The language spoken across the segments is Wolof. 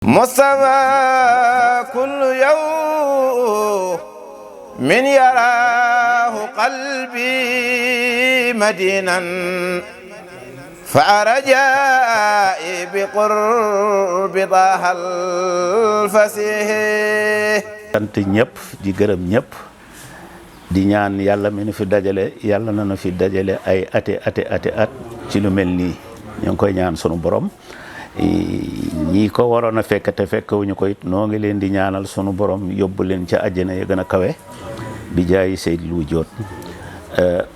Mustafa kullu yawmin yaraahu qalbi madinan fa arjaa'i bi qurbi daahal fasiih. sant ñëpp di gërëm ñëpp di ñaan yàlla mi nu fi dajale yàlla na nu fi dajale ay ati at ci lu mel nii ñu ngi koy ñaan sunu borom. ñii ko waroon a fekk te fekkewuñu ko it noo ngi leen di ñaanal sunu borom yóbbu leen ca àjjana ya gën a kawe bi jaayi Seydil Wujood.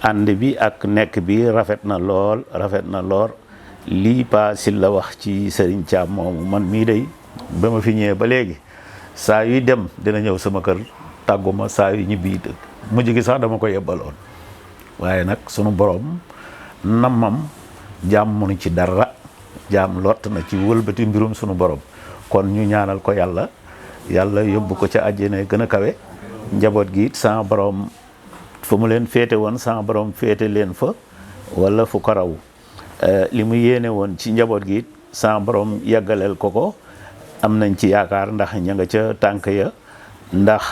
ànd bi ak nekk bi rafet na lool lii Pa Sylla wax ci Serigne Thiam moomu man mii day ba ma fi ñëwee ba léegi saa yuy dem dina ñëw sama kër tàgguma saa yu ñibbi mujj gi sax dama ko yebbaloon waaye nag sunu borom namam jaam mënu ci dara. jaam lott na ci wëlbati mbirum sunu borom kon ñu ñaanal ko yàlla yóbbu ko ca àjjana gën a kawe njaboot gi it sama borom fu mu leen féete woon sama borom féete leen fa wala fu ko raw li mu yéene woon ci njaboot gi it sama borom yàggaleel ko am nañ ci yaakaar ndax ña nga ca tànk ya ndax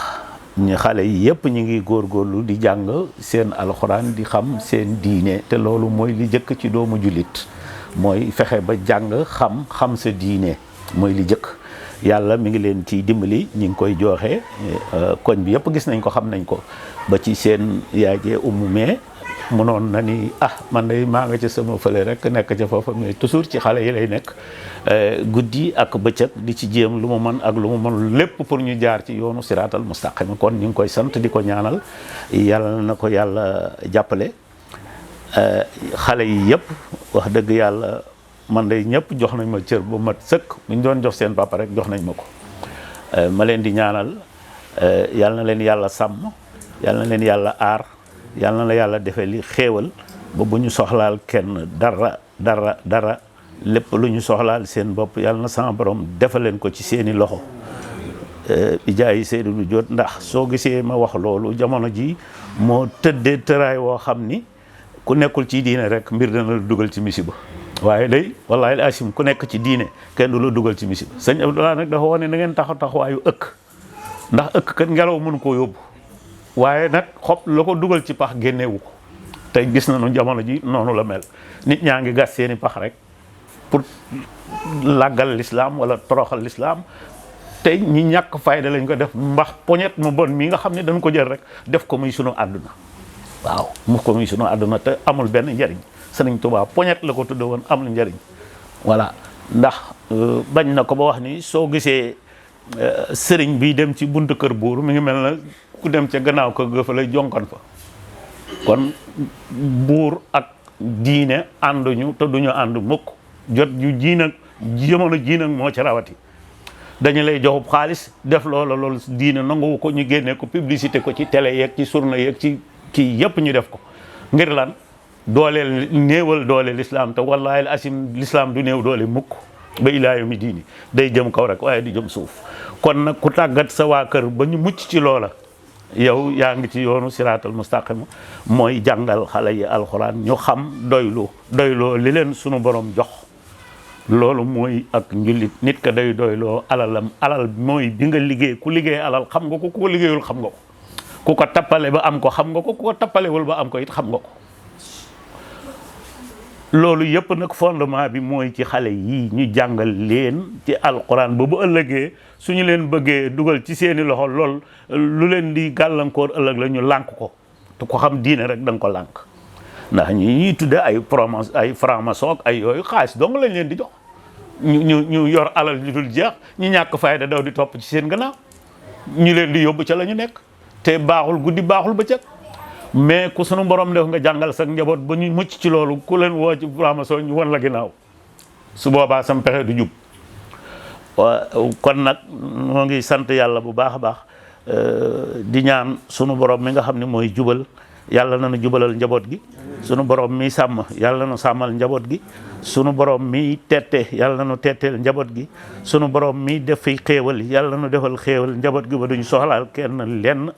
ñu xale yi yëpp ñu ngi góorgóorlu di jàng seen alxuraan di xam seen diine te loolu mooy li jëkk ci doomu jullit mooy fexe ba jàng xam sa diine mooy li jëkk yàlla mi ngi leen ci dimbali ñi ngi koy joxe koñ bi yëpp gis nañ ko xam nañ ko ba ci seen yaajee umu mais mënoon na ni man day maa nga ca sama fële rek nekk ca foofa mais toujours ci xale yi lay nekk guddi ak bëccëg di ci jéem lu mu mën ak lu mu mënul lépp pour ñu jaar ci yoonu siraatal mustaqim kon ñu ngi koy sant di ko ñaanal yàlla na ko yàlla jàppale. xale yi yëpp wax dëgg yàlla man day ñëpp jox nañ ma cër bu mat sëkk bu ñu doon jox seen papa rek jox nañ ma ko ma leen di ñaanal yal na leen yàlla sàmm yal na leen yàlla aar yal na la yàlla defee li xéewal ba bu ñu soxlaal kenn dara lépp lu ñu soxlaal seen bopp yal na sama borom defal leen ko ci seeni loxo bi jaayi Seydil Wujood ndax soo gisee ma wax loolu jamono ji moo tëddee tëraay woo xam ni ku nekkul ci diine rek mbir dana la dugal ci misiba waaye day wallaahi asim ku nekk ci diine kenn du la dugal ci misiba sëñ Abdoulaye nag dafa wane na ngeen taxawaayu ëkk ndax ëkk kat ngelaw mënu koo yóbbu waaye nag xob la ko dugal ci pax génnewu ko tey gis nañu jamono ji noonu la mel nit ñaa ngi gas seeni pax rek pour làggal l'islam wala toroxal l'islam tey ñi ñàkk fayda lañ ko def mbax poñet mu bon mii nga xam ne dañ ko jël rek def ko muy sunu àdduna waaw mu ko muy sunu àdduna te amul benn njariñ Sëriñ Tuubaa poñet la ko tudde woon amul njariñ voilà ndax bañ na ko ba wax ni soo gisee sëriñ bi dem ci buntu kër buur mi ngi mel na ku dem ca gannaaw kër ga fa lay jonkan fa kon buur ak diine ànduñu te duñu ànd mukk jot ju jiinag jamono jiinag moo ci rawati dañu lay joxub xaalis def loolu diine nanguwu ko ñu génnee ko publicité ko ci télé yeeg ci journaux yeeg ci kii yëpp ñu def ko ngir lan dooleel néewal doole l'islam te wallaahi asim l'islam du néew doole mukk ba ilaa yawmi diini day jëm kaw rek waaye di jëm suuf kon nag ku tàggat sa waa kër ba ñu mucc ci loola yow yaa ngi ci yoonu siraatal mustaqim mooy jàngal xale yi alxuraan ñu xam doyloo li leen sunu borom jox loolu mooy ak njullit nit ka day doyloo alal mooy bi nga liggéey ku liggéey alal xam nga ko ku ko liggéeyul xam nga ko ku ko tappale ba am ko xam nga ko ku ko tappalewul ba am ko it xam nga ko loolu yëpp nag fondement bi mooy ci xale yi ñu jàngal leen ci alquran ba bu ëllëgee suñu leen bëggee dugal ci seeni loxo lool lu leen di gàllankoor ëllëg la ñu lànk ko te ko xam diine rek da nga ko lànk ndax ñuy tudde ay franc-maçon ay yooyu xaalis dong lañ leen di jox ñu yor alal ñu dul jeex ñu ñàkk fayda daw di topp ci seen gannaaw ñu leen di yóbbu ca la ñu nekk te baaxul guddi baaxul bëccëg mais ku sunu borom def nga jàngal sa njaboot ba ñu mucc ci loolu ku leen woo ci franc-maçon ñu wan la ginnaaw su boobaa sam pexe du jub kon nag moo ngi sant yàlla bu baax a baax di ñaan sunu borom mi nga xam ne mooy jubal yàlla na nu jubalal njaboot gi sunu borom mi sàmm yàlla na nu sàmmal njaboot gi sunu borom mi tette yàlla na nu tetteel njaboot gi sunu borom mi def fi xéewal yàlla na nu defal xéewal njaboot gi ba duñu soxlaal kenn lenn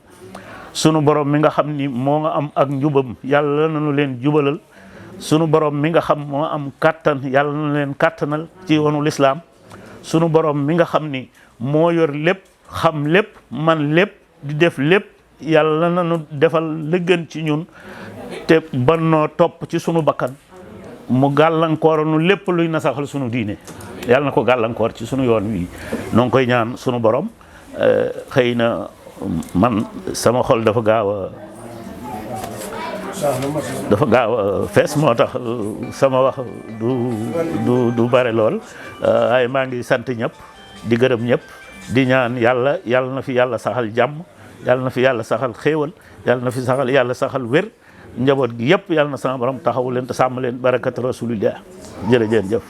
sunu borom mi nga xam ni moo nga am ak njubam yàlla na nu leen jubalal sunu borom mi nga xam moo am kàttan yàlla na leen kàttanal ci yoonu lislaam sunu borom mi nga xam ni moo yor lépp xam lépp man lépp di def lépp yàlla na nu defal la gën ci ñun te bannoo topp ci sunu bakkan mu gàllankoor nu lépp luy nasaxal sunu diine yàlla na ko gàllankoor ci sunu yoon wi noo ngi koy ñaan sunu borom xëy na man sama xol dafa gaaw a fees moo tax sama wax du bare lool waaye maa ngi sant ñëpp di gërëm ñëpp di ñaan yàlla na fi yàlla saxal jàmm yàlla na fi yàlla saxal xéewal yàlla na fi yàlla saxal wér njaboot gi yëpp yàlla na sama borom taxawu leen te sàmm leen barakat rasulillah jërëjëf jëf